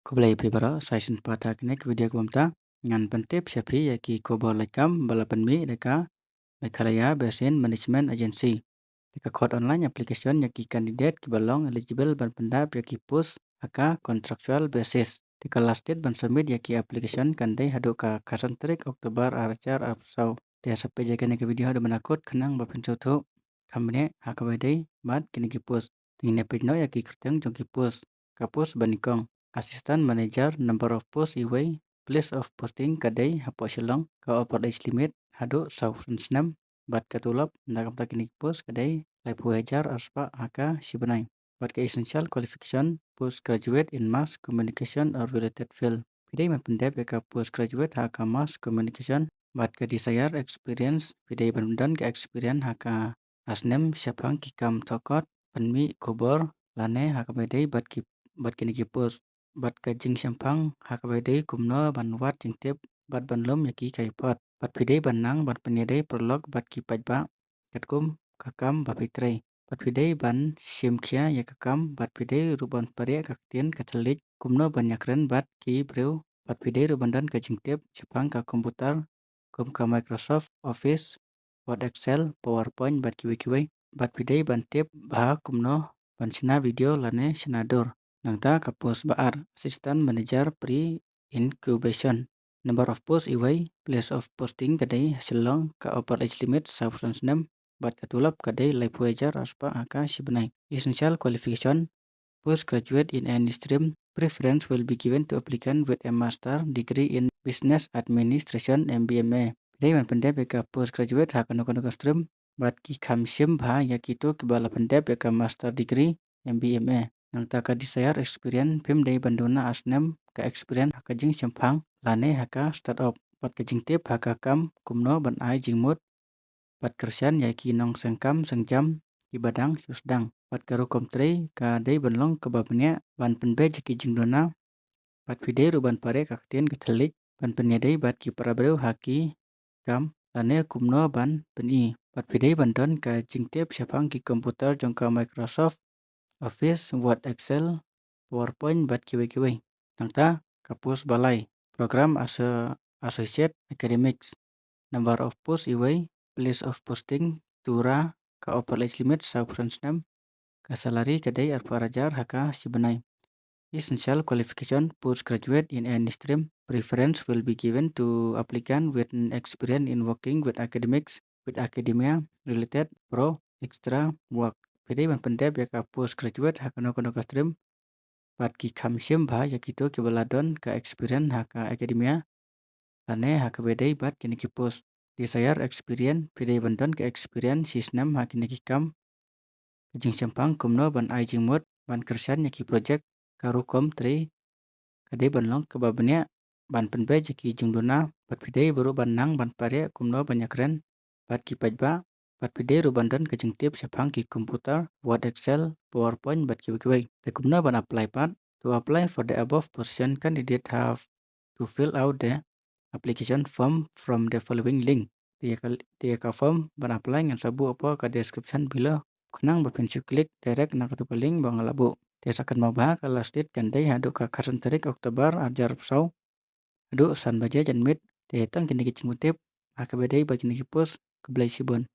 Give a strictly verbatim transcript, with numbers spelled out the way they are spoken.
Khublei phi baroh, sa shisien pat ha kane ka video kaba mynta ngan pyntip sha phi ïa ki khubor leit kam ba la pynmih da ka Meghalaya Basin Management Agency. Te ka khot online application ïa ki candidate kiba long eligible ban pyndap ïa ki post ha ka contractual basis. Te ka last date ban submit ïa ki application kan dei haduh ka khatsan tarik October ar hajar arphew saw. Te sa peit ïa kane ka video haduh ban da kut khnang ba phin sngewthuh kham bniah ha kaba dei bad kine ki post. Te ngin ïa peit noh ïa ki kyrteng jong ki post. Ka post ba nyngkong, Assistant Manager, number of post iwei, place of posting ka dei hapoh Shillong, ka upper age limit haduh sawphew san snem, bad ka tulop na ka bynta kine ki post ka dei laiphew hajar arspah ha ka shi bnai. Bad ka essential qualification, postgraduate in mass communication or related field. Phi dei ban pyndep ïa ka postgraduate ha ka mass communication. Bad ka desired experience, phi dei ban don ka experience ha ka snem shaphang ki kam thoh kot, pynmih khubor, lane ha kaba dei bad ki, bad kine ki post. Bad ka jingshemphang ha kaba dei kumno ban wad jingtip bad ban lum ïa ki kaiphod. Bad phi dei ban nang ban pynïadei paralok bad ki paidbah katkum ka kam ba phi trei. Bad phi dei ban shim khia ïa ka kam, bad phi dei ruh ban pyrshah ka ktien ka thylliej kumno ban ïakren bad ki briew. Bad phi dei ruh ban don ka jingtip shaphang ka computer kum ka Microsoft Office, Word, Excel, PowerPoint bad kiwei kiwei. Bad phi dei ban tip bha kumno ban shna video lane shna dur. Nangta ka post ba ar, Assistant Manager Pre-Incubation. Number of post iwei, place of posting ka dei Shillong, ka upper age limit sawphew san snem, bad ka tulop ka dei laiphew hajar arspah ha ka shi bnai. Essential qualification, postgraduate in any stream. Preference will be given to applicant with a master degree in business administration, M B M A. Phi dei ban pyndep ïa ka postgraduate ha kano kano ka stream, bad ki kham shim bha ïa kito kiba la pyndep ïa ka master degree, M B M A. Nangta ka desired experience, phim dei ban duna ar snem ka experience ha ka jingshemphang lane ha ka startup. Bad ka jingtip ha ka kam kumno ban ai jingmut bad kyrshan ïa ki nongseng kam seng jam kiba dang shu sdang. Bad ka rukom trei ka dei ban long kaba bniah, ban pynbeit ïa ki jingduna. Bad phi dei ruh ban pyrshah ka ktien ka thylliej ban pynïadei bad ki para briew ha ki kam lane kumno ban pyni. Bad phi dei ban don ka jingtip shaphang ki computer jong ka Microsoft Office, Word, Excel, PowerPoint bad kiwei kiwei. Nangta ka post ba lai, Program Asso-, Associate Academics. Number of post iwei, place of posting Tura, ka upper age limit sawphew san snem, ka salary ka dei arphew ar hajar ha ka shi bnai. Essential qualification, postgraduate in any stream. Preference will be given to applicant with an experience in working with academics, with academia related pro extra work. Phi dei ban pyndep ïa ka postgraduate ha kano kano ka stream, bad ki kham shim bha ïa kito kiba la don ka experience ha ka academia lane ha kaba dei bad kine ki post. Desired experience, phi dei ban don ka experience shi snem ha kine ki kam. Ka jingshemphang kumno ban ai jingmut ban kyrshan ïa ki project, ka rukom trei ka dei ban long kaba bniah, ban pynbeit ïa ki jingduna. Bad phi dei ruh ban nang ban pyrshah kumno ban ïakren bad ki paidbah. Bad phi dei ruh ban don ka jingtip shaphang ki computer, Word, Excel, PowerPoint bad kiwei kiwei. Te kumno ban apply pat? To apply for the above position, candidate have to fill out the application form from the following link. Te ïa ka, te ïa ka form ban apply ngan sa buh hapoh ka description below. Khnang ba phin shu click direct na katu ka link ba nga la buh. Te sa kynmaw ba ka last date kan dei haduh ka khatsan tarik October ar hajar arphew saw haduh san baje janmiet. Te tang kine ki jingpyntip ha kaba dei bad kine ki post. Khublei shibun.